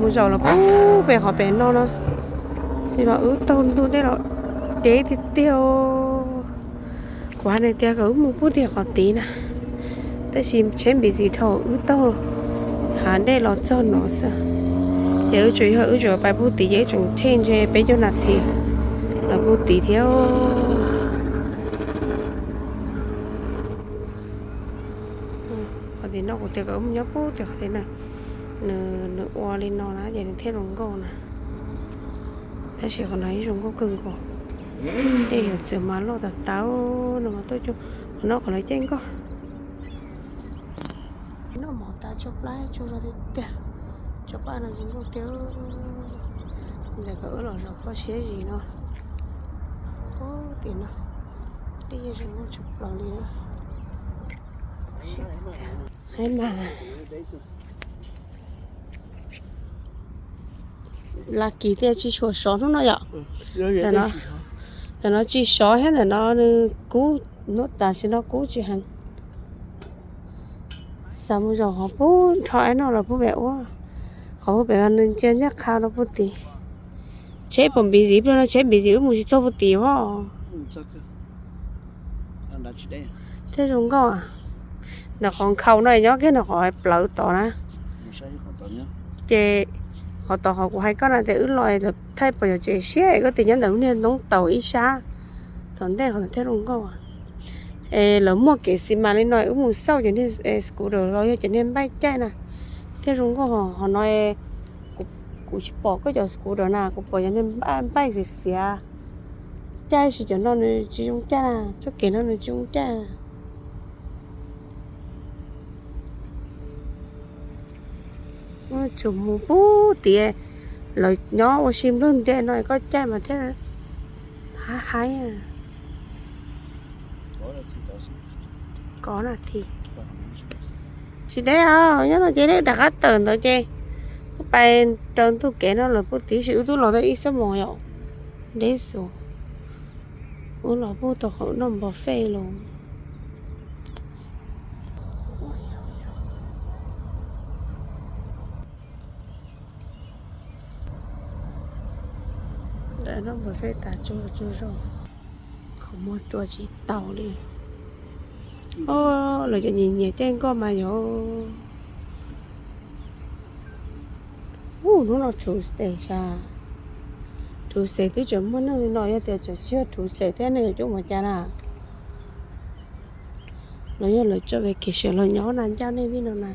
Mus zaum los pub pem qhov pem no no, tab sis mas wb taug ntu dej los deb tiag tiag. Kuv hais nws tias kom wb mus pub tim qhov tid na, tab sis tsheb busy dhau, wb taug hav dej los txog no xwb. Ces wb tsuas yog wb tsuas pais pub tid ces wb tseem change peb caug nas this los pub tid thiab. Qhov tim no kuv tias kom wb mus nyob pub tim qhov tid na, nws, nws ua li no na ces nws thiaj zoo nkauj na. Tab sis qhov no yeej zoo nkauj kawg nkaus. Dej yuav txias mas loj tas tas no mas tuaj cuag qhov no qhov lawv caij nkoj. Noj mov tas tsuag plab tsuag zog tiag tiag. Tsuag plab no zoo nkauj tiag. Ntawm kom wb los zaum koj siab zis no. Ub, tim no dej yeej zoo nkauj tshaj plaws li. Koj siab tiag tiag. Heev mas. Lucky tias tsis tshua sov hnub no yom. Ntawm no tsis sov thiab ntawm no nws kub, hnub tam sim no kub tsis heev. Xav mus zaum qhov pub nrho es no los pub pem ub, qhov pub pem mas nws ntsia ncaj qha rau pub tid. Tsheb pom busy pliag no tsheb busy wb mus tsis txog pub tid os. Thiab zoo nkauj. Ntawm qhov nkhaus no nyob kiag ntawm qhov plawv tod na. Ces qhov tod qhov kuv hais koj na tias wb los thaij pom yog tseem siab koj tias nyob ntawm lub niag ntoo taus ib sab tom ntej qhov ntawd thiaj zoo nkauj. Es lawv muaj kev xi mas li no wb mus xauj cov niag scooter los yog cov niag npaij caij na thiaj zoo nkauj. Ho no kuv tsis pom koj cov scooter na, kuv pom cov niag npaij xiav xiav caij, tab sis cov no nws tsis zoo caij na, txoj kev no nws tsis zoo caij. Tsuas mus pub tias lawv nyob ua si nplawg ntias no koj caij mas thiaj haib haib. Kov na thi. Tsis deb os, nyob no ces deb rov qab tawm ntawd ces wb pais raws ntug kev no lawm pub tid, tab sis wb twb los tau ib xuab moos yom. Deb xus. Wb los pub tau qhov noj npov fej los. Noj npov fej tas tsuag tsuag zog, qhov muag rua tsis taus li. Os, lawv cov nyiam nyiam caij nkoj mas yog. Ub, hnub no Tuesday sas, Tuesday twb tseem muaj neeg li no, yog tias tseem tsis yog Tuesday thiab nej yuav coj mus cas na? Los yog lawv tso vacation los nyob na ncaj nej vij no na.